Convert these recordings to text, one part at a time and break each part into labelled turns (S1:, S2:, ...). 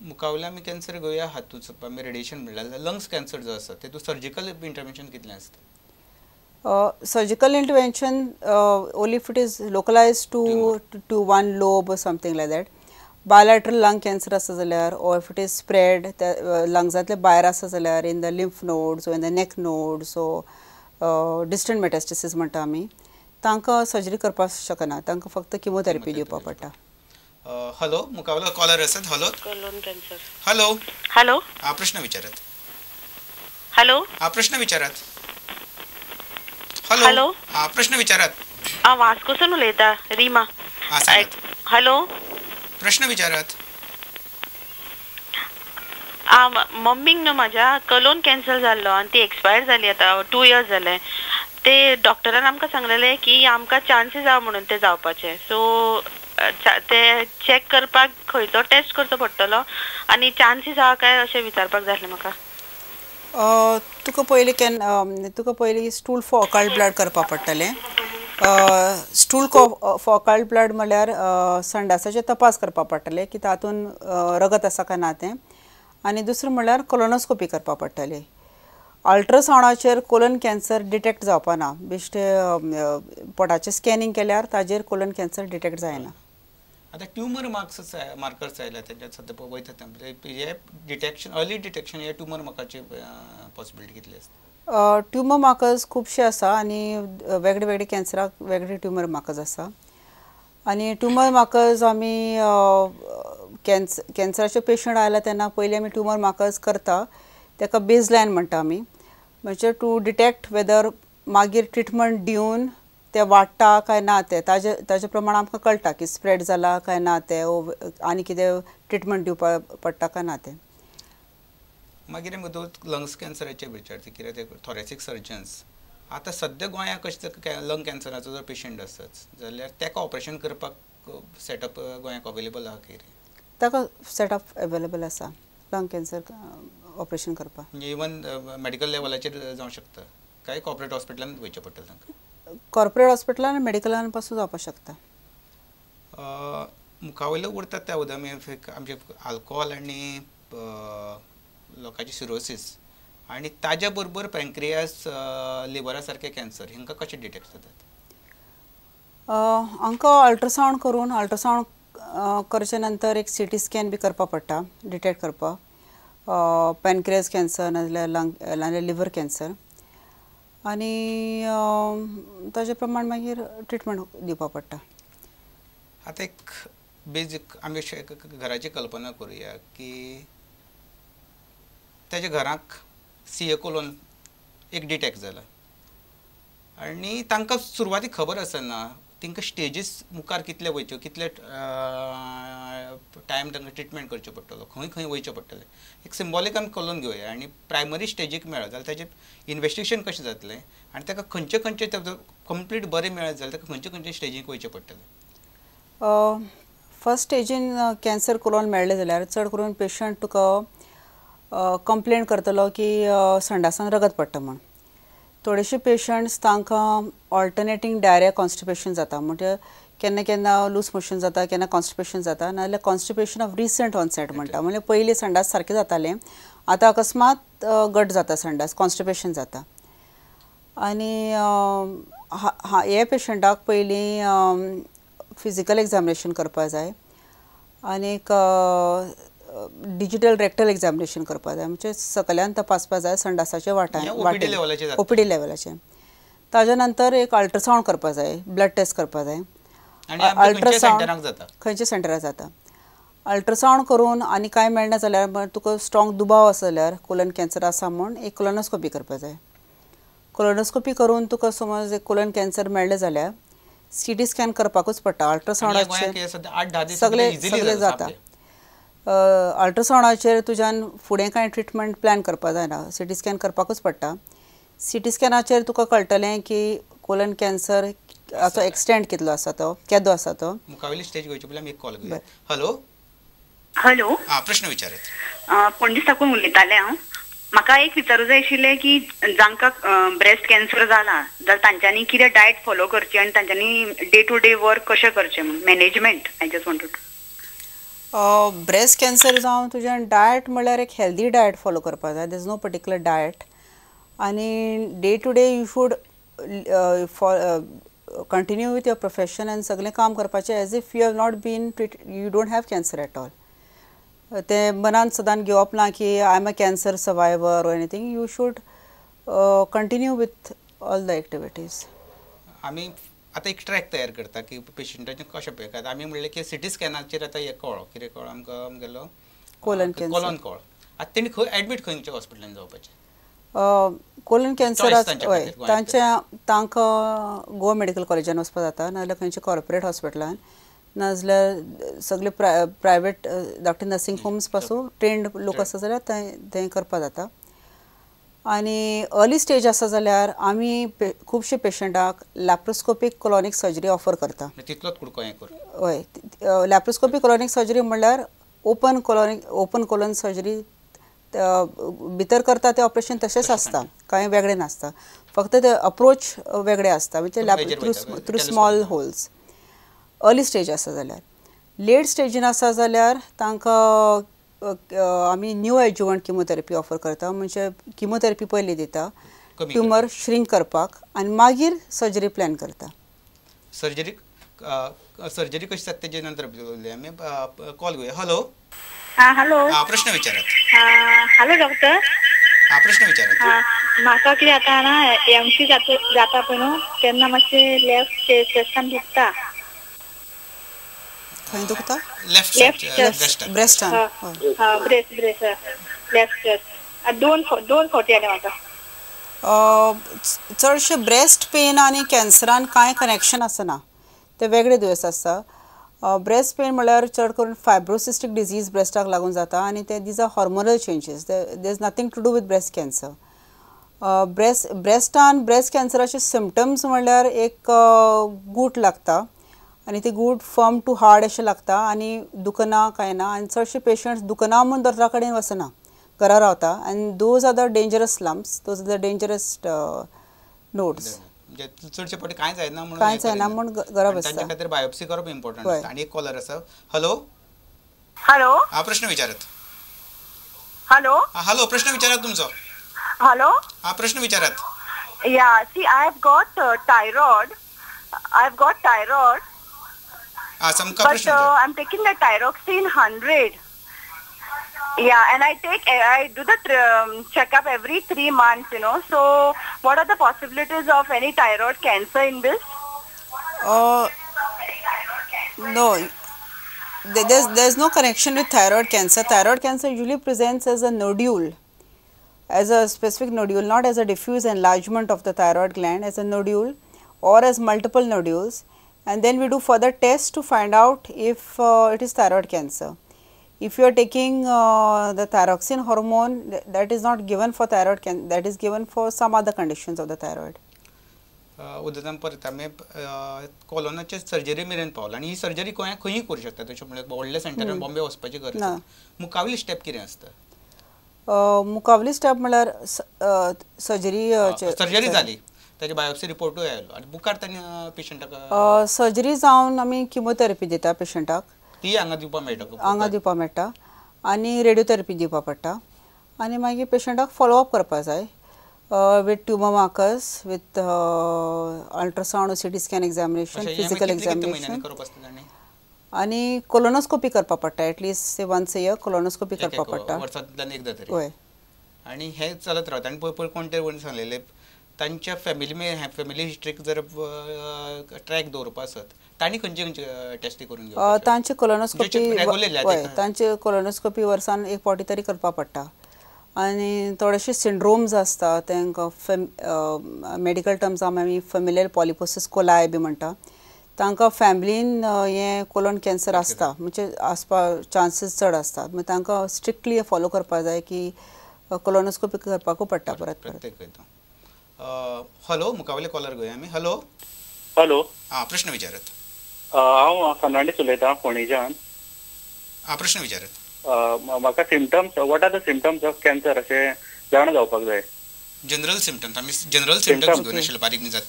S1: मुखावयले आमी कॅन्सर घेवया हातूंत आमी रेडिएशन म्हणल्यार लंग्स कॅन्सर जो आसा तेतूंत सर्जिकल इंटरवेन्शन कितलें आसता?
S2: Surgical intervention only if it is localized to one lobe or something like that. Bilateral lung cancer आसा जाल्यार, or if it is spread लंग्सांतले भायर आसा जाल्यार, in the lymph nodes, in the neck nodes, so distant metastasis म्हणटा आमी, तांकां surgery करपाक शकना, तांकां फक्त किमोथेरपी दिवपाक पडटा.
S1: हॅलो, मुखावयलो कॉलर आसात. Hello,
S3: colon cancer.
S1: Hello.
S3: Hello.
S1: हा, प्रश्न विचारात.
S3: हॅलो.
S1: हा, प्रश्न विचारात. हॅलो.
S3: हॅलो.
S1: हा, प्रश्न विचारात.
S3: हांव वास्कोसून उलयता, रिमा.
S1: हा, सांगात.
S3: हॅलो.
S1: प्रश्न विचारात.
S3: आ मम्मीक न्हू म्हाज्या कलोन कॅन्सर जाल्लो आनी ती एक्सपायर जाली, आतां 2 इयर्स जाले. ते डॉक्टरान आमकां सांगलेले की आमकां चान्सीस आहा म्हणून ते जावपाचे, सो ते चॅक करपाक खंयचो टेस्ट करचो पडटलो आनी चान्सीस आहा काय अशें विचारपाक जाय आसलें म्हाका.
S2: तुका पयलीं तुका पयलीं स्टूल फॉर ऑकल्ट ब्लड करपाक पडटलें. स्टूल फॉर ऑकल्ट ब्लड म्हणल्यार संडासाचे तपास करपाक पडटले की तातूंत रगत आसा काय ना तें, आनी दुसरें म्हणल्यार कोलोनोस्कोपी करपाक पडटली. अल्ट्रासावंडाचेर कोलन कॅन्सर डिटेक्ट जावपा ना, बेश्टे पोटाचें स्कॅनिंग केल्यार ताजेर कोलन कॅन्सर डिटेक्ट जायना.
S1: आतां ट्युमर मार्क्स मार्कर्स आयल्या तेंच्या सद्या वयता हे डिटेक्शन, अर्ली डिटेक्शन हे ट्युमर मार्काची पॉसिबिलिटी कितली आसता?
S2: ट्युमर मार्कर्स खुबशे आसा आनी वेगळे वेगळे कॅन्सराक वेगळे ट्युमर मार्कर्स आसा, आनी ट्युमर मार्कर्स आमी कॅन्सराचे पेशंट आयला तेन्ना पयलीं आमी ट्युमर मार्कर्स करता, ताका बेजलायन म्हणटा आमी, म्हणजे टू डिटेक्ट वेदर मागीर ट्रिटमेंट दिवन ते वाडटा काय ना तें, ताजे प्रमाण आमकां कळटा की स्प्रेड जाला काय ना तें, आनी कितें ट्रिटमेंट दिवपाक पडटा काय ना तें.
S1: मागीर आमकां लंग्स कॅन्सराचे विचारता कित्याक ते थोरेसीक सर्जन्स आतां सद्या गोंयांत कशें लंग कॅन्सराचो जर पेशंट आसत जाल्यार ताका ऑपरेशन करपाक सेटअप गोंयांत अवेलेबल आहा कितें?
S2: ताका सेटअप अवेलेबल आसा लंग कॅन्सर ऑपरेशन करपाक,
S1: म्हणजे इवन मेडिकल लेवलाचेर जावं शकता काय कॉर्पोरेट हॉस्पिटलान वयचें पडटलें तांकां?
S2: कॉर्पोरेट हॉस्पिटलान आनी मेडिकलान पासून जावपाक शकता.
S1: मुखावयलो उरतात त्या उदक आमचे आल्कोहोल आनी लोकांची सिरोसीस आनी ताज्या बरोबर पँक्रियास, लिवरा सारके कॅन्सर हांकां कशें डिटेक्ट जातात?
S2: हांकां अल्ट्रासावंड करून, अल्ट्रासावंड करचे नंतर एक सीटी स्कॅन बी करपाक पडटा डिटेक्ट करपाक पॅनक्रियास कॅन्सर नाजाल्यार लंग नाजाल्यार लिवर कॅन्सर, आनी ताजे प्रमाण मागीर ट्रिटमेंट दिवपाक पडटा.
S1: आतां एक बेजीक आमी घराची कल्पना करुया की ताच्या घराक सीए कोलोन एक डिटेक्ट जाला आनी तांकां सुरवातीक खबर आसना, तांकां स्टेजीस मुखार कितले वयच्यो, कितले टायम तांकां ट्रिटमेंट करचो पडटलो, खंय खंय वयचें पडटलें, एक सिम्बॉलीक आमी कलोन घेवया आनी प्रायमरी स्टेजीक मेळत जाल्यार ताचें इन्वेस्टिगेशन कशें जातलें आनी ताका खंयचे खंयचे कंप्लीट बरें मेळत जाल्यार ताका खंयचे खंयचे स्टेजीक वयचें पडटलें?
S2: फर्स्ट स्टेजीन कॅन्सर कोलोन मेळ्ळें जाल्यार चड करून पेशंट तुका कंप्लेन करतलो की संडासान रगत पडटा म्हूण. थोडेशे पेशंट्स तांकां ऑल्टरनेटींग डायरिया कॉन्स्टिपेशन जाता, म्हणजे केन्ना केन्ना लूज मोशन जाता, केन्ना कॉन्स्टिपेशन जाता, नाजाल्यार कॉन्स्टिपेशन ऑफ रिसंट ऑनसेट म्हणटा, म्हणजे पयलीं संडास सारकें जातालें, आतां अकस्मात गट जाता संडास, कॉन्स्टिपेशन जाता. आनी हे पेशंटाक पयलीं फिजिकल एग्जामिनेशन करपाक जाय आनीक डिजिटल रेक्टल एग्जामिनेशन करपाक जाय, म्हणजे सकल्यान तपासपाक जाय संडासाचे वाटेन, ओपीडी लेवलाचे. ताज्या नंतर एक अल्ट्रासावंड करपाक जाय, ब्लड टेस्ट करपाक जाय. अल्ट्रासावंड खंयच्या सेंटराक जाता, अल्ट्रासावंड करून आनी कांय मेळना जाल्यार तुका स्ट्रॉंग दुबाव आसा जाल्यार कोलन कॅन्सर आसा म्हूण एक कोलोनोस्कोपी करपाक जाय. कोलोनोस्कोपी करून तुका समज एक कोलन कॅन्सर मेळ्ळें जाल्यार सीटी स्कॅन करपाकूच पडटा. अल्ट्रासावंडाचेर सगळे सगळे जाता, अल्ट्रासावंडाचेर तुज्यान फुडें कांय ट्रिटमेंट प्लॅन करपाक जायना, सीटी स्कॅन करपाकूच पडटा. सीटी स्कॅनाचेर तुका कळटलें की कोलन कॅन्सर हाचो एक्सटेंट कितलो आसा, तो केदो आसा तो.
S1: मुखावयली स्टेज घेवचे पयलीं आमी एक कॉल घेवया. हॅलो.
S4: हॅलो.
S1: प्रश्न विचारात.
S4: पणजे साकून उलयतालें हांव. म्हाका एक विचारूं जाय आशिल्लें की जांकां ब्रेस्ट कॅन्सर जाला जाल्यार तांच्यांनी कितें डायट फॉलो करची आनी तांच्यांनी डे टू डे वर्क कशें करचें म्हणून management. I just want to.
S2: Breast cancer जावन तुज्यान डायट म्हणल्यार एक हेल्दी डायट फॉलो करपाक जाय. There is no particular diet आनी day to day you should continue with your profession आनी सगळें काम करपाचें as if you have not been you don't have cancer at all. तें मनान सदांच घेवप ना की I am a cancer survivor or anything. You should continue with all the activities.
S1: आमी आतां एक ट्रॅक तयार करता की पेशंटाचें कशें पळय. आमी म्हणलें की सिटी स्कॅनाचेर आतां हें कळ्ळो कितें कळ्ळो आमकां आमगेलो
S2: कोलन कॅन्सर
S1: कोलन कळ्ळो. आतां तेणी खंय एडमीट खंयच्या हॉस्पिटलान जावपाचें?
S2: कोलन कॅन्सर हय तांच्या तांकां गोवा मेडिकल कॉलेजान वचपाक जाता, नाजाल्यार खंयच्या कॉर्पोरेट हॉस्पिटलान, नाजाल्यार सगळे प्रायवेट धाकटे नर्सिंग होम्स पासून ट्रेंड लोक आसा जाल्यार थंय करपाक जाता. आनी अर्ली स्टेज आसा जाल्यार आमी खुबशे पेशंटाक लॅप्रोस्कोपीक कोलोनीक सर्जरी ऑफर करता.
S1: तितलोच कुडको हें करून?
S2: हय, लॅप्रोस्कोपीक कोलोनीक सर्जरी म्हणल्यार ओपन कोलन सर्जरी भितर करता तें ऑपरेशन तशेंच आसता, कांय वेगळें नासता, फक्त ते अप्रोच वेगळे आसता, म्हणजे through small holes. Early stage आसा जाल्यार. लेट स्टेजीन आसा जाल्यार तांकां आमी न्यू एडजुवंट किमोथेरपी ऑफर करता, म्हणजे किमोथेरपी पयलीं दिता ट्युमर श्रिंक करपाक आनी मागीर सर्जरी प्लॅन करता.
S1: सर्जरी सर्जरी कशी जाता तेजे नंतर आमी कॉल घेवया. हॅलो.
S5: हां हॅलो.
S1: हां प्रश्न विचारात.
S5: Hello doctor.
S1: हां प्रश्न विचारात.
S5: म्हाका कितें जाता ना एमसी जाता पळय न्हू तेन्ना मातशें लेफ्ट चेस्टान दुखता.
S2: खंय दुखता?
S1: लेफ्ट चेस्ट
S2: ब्रेस्टान.
S5: ब्रेस्ट ब्रेस्ट लेफ्ट चेस्ट दोन फावटी आयलें म्हाका.
S2: चडशे ब्रेस्ट पेन आनी कॅन्सरान कांय कनेक्शन आसना, ते वेगळे दुयेंस आसता. ब्रेस्ट पेन म्हणल्यार चड करून फायब्रोसिस्टीक डिजीज ब्रेस्टाक लागून जाता आनी ते these are hormonal changes, there is nothing to do with breast cancer. ब्रेस्टान breast कॅन्सराचे symptoms म्हणल्यार एक गूट लागता आनी ते गूट फर्म टू हार्ड अशें लागता आनी दुखना कांय ना आनी चडशे पेशंट्स दुखना म्हूण दोतोरा कडेन वचना, घरा रावता आनी those are the dangerous lumps, those are the dangerous nodes.
S1: चडशे फावटी कांय जायना म्हणून
S2: कांय जायना म्हूण घरा बसता.
S1: तांच्या खातीर बायोप्सी करप इम्पॉर्टंट आसता. आनी एक कॉलर आसा. हॅलो.
S6: हॅलो.
S1: हा प्रश्न विचारात.
S6: हॅलो.
S1: हॅलो प्रश्न विचारात तुमचो.
S6: हॅलो.
S1: हा प्रश्न विचारात.
S6: Yeah see I have got thyroid, I have got thyroid. But I am taking the thyroxine 100. Yeah, and I do the checkup every 3 months, you know. So, what are the possibilities of any thyroid cancer in this?
S2: No, there's no connection with thyroid cancer. Thyroid cancer usually presents as a nodule, as a specific nodule, not as a diffuse enlargement of the thyroid gland, as a nodule or as multiple nodules. And then we do further tests to find out if it is thyroid cancer. If you are taking the thyroxine hormone, that is not given for thyroid cancer, that is given for some other conditions of the thyroid.
S1: उदकान परत आमी कोलोनाचे surgery मेरेन पावला आनी ही surgery गोंयांत खंयूय करूं शकता, तशें म्हणल्यार व्हडल्या सेंटरान बॉम्बे वचपाची गरज ना. मुखावली स्टेप कितें आसता?
S2: मुखावली स्टेप म्हणल्यार सर्जरी
S1: सर्जरी जाली ताजे बायोप्सी रिपोर्टूय आयलो आनी मुखार तांणी पेशंटाक
S2: सर्जरी जावन आमी किमोथेरपी दिता पेशंटाक,
S1: ती हांगा दिवपाक मेळटा,
S2: हांगा दिवपाक मेळटा आनी रेडियोथेरपी दिवपाक पडटा आनी मागीर पेशंटाक फॉलोअप करपाक जाय with tumour markers, with ultrasound, CT scan examination, physical examination आनी कोलोनोस्कोपी करपाक पडटा. At least once a year colonoscopy करपाक पडटा,
S1: वर्सांतल्यान एकदां तरी.
S2: हय,
S1: आनी हें चलत रावता. आनी पळय कोण तरी कोणी सांगलेलें तांच्या फॅमिली फॅमिली हिस्ट्रीक जर ट्रॅक दवरपा आसत तांणी खंयचे खंयचे टेस्टी करून घेवपाक?
S2: तांचे कोलोनोस्कोपी, तांचे कोलोनोस्कोपी वर्सान एक फावटी तरी करपाक पडटा. आनी थोडेशे सिंड्रोम्स आसता तांकां मेडिकल टर्म्सान आमी फेमिलियल पॉलिपोसिस कोलाय बी म्हणटा, तांकां फॅमिलीन हें कोलन कॅन्सर आसता, म्हणजे आसपा चान्सीस चड आसता. मागीर तांकां स्ट्रिक्टली फॉलो करपाक जाय की कोलोनोस्कोपी करपाकूय पडटा परत परत.
S1: हॅलो, मुखावयले कॉलर घेवया आमी. हॅलो.
S7: हॅलो.
S1: हां प्रश्न विचारात.
S7: हांव फर्नांडीस उलयतां फोंडेच्यान.
S1: हां प्रश्न विचारात.
S7: म्हाका symptoms, what are the symptoms of cancer अशें जाणा जावपाक जाय.
S1: जनरल सिम्टम्स, आमी जनरल सिम्टम्स घेवन आशिल्ले बारीक न्ही जात.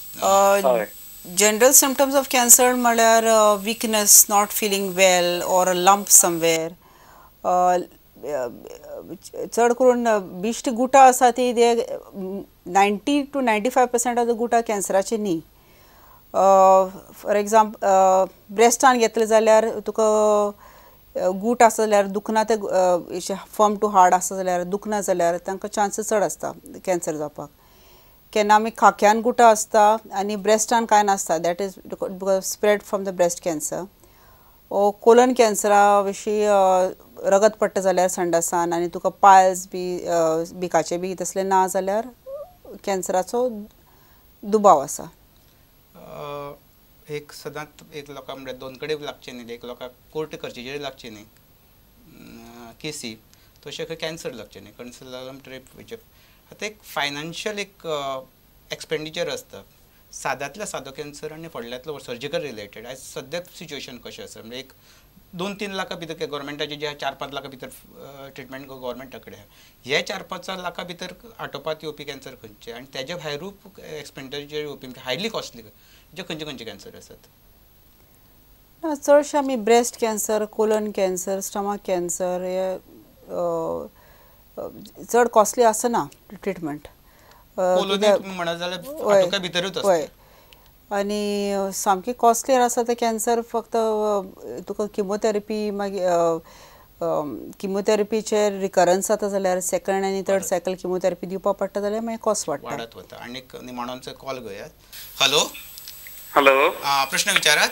S2: जनरल सिम्टम्स ऑफ कॅन्सर म्हळ्यार weakness, not feeling well or a lump somewhere. चड करून बिश्ट गुटां आसा ती ते 90 to 95% of the गुटां कॅन्सराची न्ही. फॉर एग्जाम्पल ब्रेस्टान घेतलें जाल्यार तुका गूट आसा जाल्यार दुखना, ते फर्म टू हार्ड आसा जाल्यार दुखना जाल्यार तांकां चान्सीस चड आसता कॅन्सर जावपाक. केन्ना आमी खाक्यान गुटां आसता आनी ब्रेस्टान कांय नासता, that is spread from the breast cancer. Colon कॅन्सरा विशीं रगत पडटा जाल्यार संडासान आनी तुका पायल्स बी बिकाचे बी तसले ना जाल्यार कॅन्सराचो दुबाव आसा.
S1: एक सदांच एक लोकांक म्हळ्यार दोन कडेन लागचें न्ही, एक लोकांक कोर्ट करचेचेर लागचें न्ही केसी, तशें खंय कॅन्सर लागचें न्ही. कॅन्सर लागलो म्हणटकीर आतां एक फायनान्शियल एक एक्सपेंडिचर आसता. सादांतलो सादो कॅन्सर आनी व्हडल्यांतलो सर्जिकल रिलेटेड आयज सद्याक सिच्युएशन कशें आसा म्हणजे एक 2-3 लाखां भितर गव्हर्मेंटाचे जे 4-5 लाखां भितर ट्रिटमेंट गव्हर्मेंटा कडेन आहा, हे 4-5 लाखां भितर आटोवपात येवपी कॅन्सर खंयचे आनी तेज्या भायरूय एक्सपेंडिचर येवपी म्हणजे हायली कॉस्टली जे खंयचे खंयचे कॅन्सर आसात?
S2: ना, चडशे आमी breast cancer, colon cancer, stomach cancer हे चड कॉस्टली आसना ट्रिटमेंट. हय, आनी सामकी कॉस्टली आसा ते कॅन्सर फक्त तुका किमोथेरपी, मागीर किमोथेरपीचेर रिकरन्स जाता जाल्यार सेकंड आनी थर्ड सायकल किमोथेरपी दिवपाक पडटा जाल्यार मागीर कॉस्ट वाडटा.
S1: वाडत वता. आनी निमाणोचो कॉल घेयात. हॅलो.
S8: हॅलो,
S1: प्रश्न विचारात.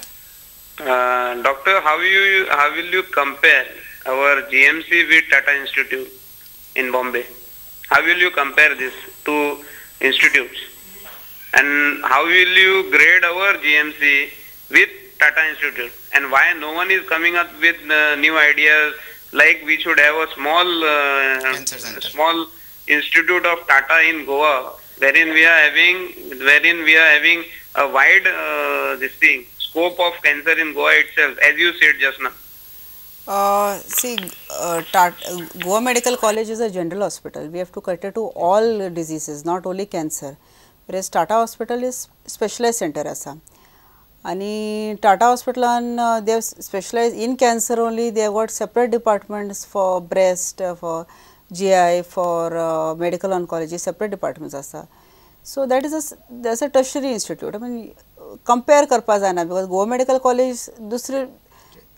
S8: Doctor, how will you compare our GMC with Tata Institute in Bombay? How will you compare these two institutes? And how will you grade our GMC with Tata Institute? And why no one is coming up with new ideas, like we should have a small small institute of Tata in Goa, wherein we are having a wide this thing scope of cancer in Goa itself, as you said just now.
S2: See, Goa Medical College is a general hospital. We have to cater to all diseases, not only cancer. Whereas Tata Hospital is specialized center asa. Ani Tata Hospital they have specialized in cancer only. They have got separate departments for breast, for GI, for medical oncology, separate departments asa. So that is that's a tertiary institute. I mean, compare karpa जायना because Goa Medical College दुसरे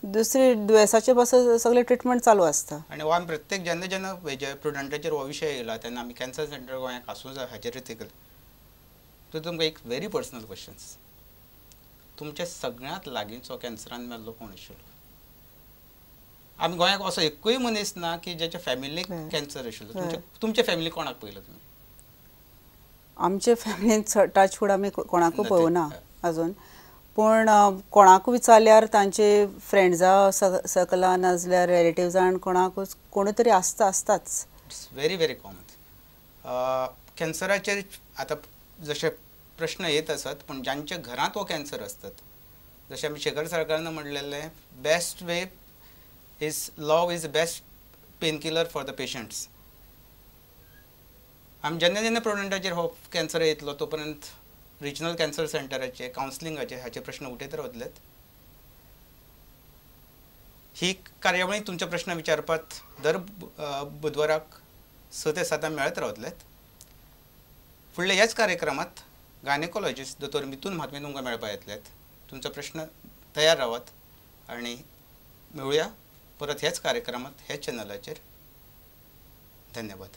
S2: दुसरी दुयेंसाचे पासून सगळे treatment चालू आसता.
S1: आनी हो आमी प्रत्येक जेन्ना जेन्ना प्रुडंटाचेर हो विशय येयला तेन्ना आमी कॅन्सर सेंटर गोंयांत आसूं जाय हाचेर देखील. तो तुमकां एक व्हेरी पर्सनल क्वेश्चन्स, तुमच्या सगळ्यांत लागींचो कॅन्सरान मेल्लो कोण आशिल्लो? आमी गोंयांत असो एकूय मनीस ना की ज्याच्या फॅमिलीक कॅन्सर आशिल्लो. तुमच्या फॅमिली कोणाक पळयलो तुमी?
S2: आमच्या फॅमिलीन टचवूड आमी कोणाकूय पळोवना अजून, पूण कोणाकूय विचारल्यार तांचे फ्रेंड्सां सर्कलान नाजाल्यार रिलेटिव्सान कोणाकूच कोणूय तरी आसता आसताच.
S1: It's very very common. कॅन्सराचेर आतां जशे प्रश्न येत आसात, पूण जांच्या घरांत हो कॅन्सर आसतात, जशें आमी शेखर सरकारान म्हणलेलें, best way is love is best pain killer for the patients. आमी जेन्ना जेन्ना प्रोडंटाचेर हो कॅन्सर येतलो तो पर्यंत रिजनल कॅन्सर सेंटराचे कावन्सिलिंगाचे हाचे प्रश्न उठयत रावतलेत. ही कार्यावळी तुमचे प्रश्न विचारपात दर बुधवाराक 6 ते 7 मेळत रावतलेत. फुडल्या ह्याच कार्यक्रमात गायनेकोलॉजिस्ट दोतोर मिथून म्हात्मे तुमकां मेळपा येतलेत. तुमचो प्रश्न तयार रावात आनी मेळुया परत ह्याच कार्यक्रमात ह्याच चॅनलाचेर. धन्यवाद.